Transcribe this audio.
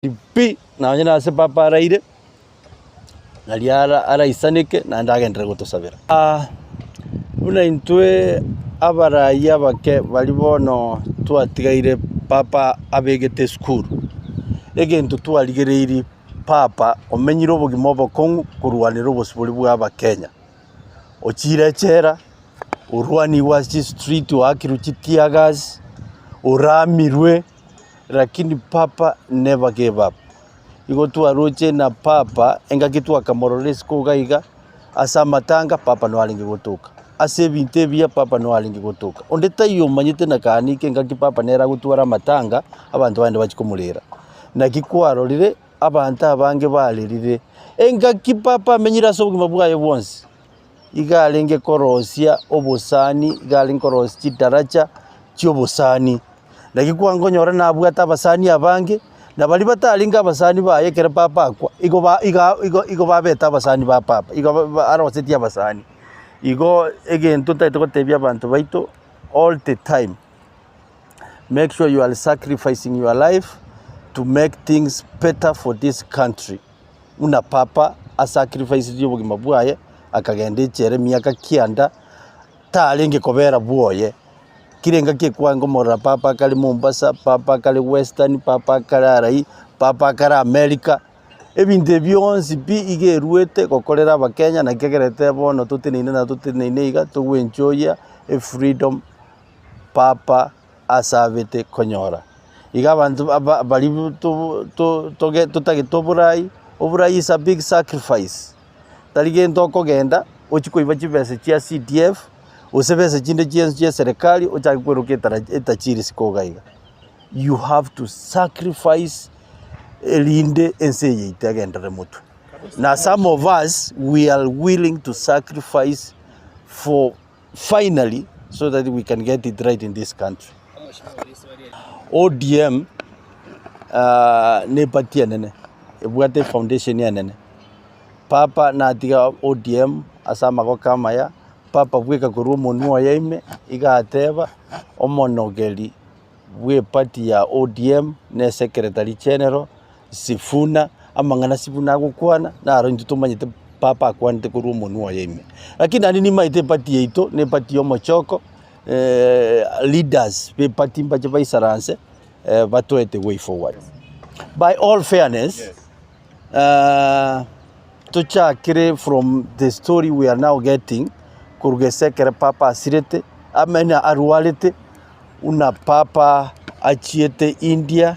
Pi, nonye nase Papa araire, nario ara araisaneke naende agenderere gotosabera. Buna intwe abarai abake baria bono twatigaire Papa abegete esukuru, egento twarigereiri Papa omenyire obogima obokong'u korwanera obosibore bwa abakenya, ochire echela, orwanigwe ase chistreet, oakirwe chiteargas, oramirwe. Lakini papa never gave up. Igo twaroche na papa engaki twakamorora isiko iga iga, ase amatanga papa no arenge gotoka, ase ebinto ebiya papa no arenge gotoka. Onde taiyo omanyete na kaanike engaki papa nere agotwara amatanga, abanto bagende bachie komorera. Naki kwarorire abanto abange barerire, engaki papa amenyire ase obogima bwaye bwonsi, iga arenge korosia obosani, iga arenge korosia chidaraja chi'obosani. Naki kwangonyora nabwate abasani abange, na baria batarenge abasani baye ekero papa akwa, igo ba iga igo igo babete abasani ba papa, igo ba ba arosetie abasani. Igo egento ntagete gotebia abanto baito, all the time, make sure you are sacrificing your life to make things better for this country. Buna papa asacrificetie obogima bwaye, akagenda echela emiaka kianda, tarenge kobera bwoye. Kera engaki ekwange komorora papa akare Mombasa, papa akare Western, papa akare arai, papa akare America, ebinto ebi bionsi pi iga eruete gokorera abakenya naki ekerete bono toteneine na toteneine iga togoenjoyia efreedom papa asabete konyora. Iga abanto aba baria to to toge totagete oborai, oborai is a big sacrifice, tari gento okogenda ochie koiba chibesa chia CDF, gose besa chinde chiensi chia eserekari ochake kweroka etara etachiri isiko iga iga. You have to sacrifice erinde ense eye yaito egenderere motwe. Na some of us we are willing to sacrifice for finally so that we can get it right in this country. ODM ne eparty enene, ebwate efoundation enene. Papa natiga ODM ase amagoko amaya, papa bweka korwa omonwa oye ime, iga ateba, omonogeri bwa eparty ya ODM ne secretary general Sifuna, amang'ana Sifuna agokwana, naro intwe tomanyete papa akwanete korwa omonwa oye ime. Lakini naende nimaete eparty yaito, na eparty ya omochoko, leaders ba eparty mbache baisaranse, batoete way forward. By all fairness, tochakere from the story we are now getting, korwa gese ekero papa asirete, I mean arwarete, buna papa achiete India.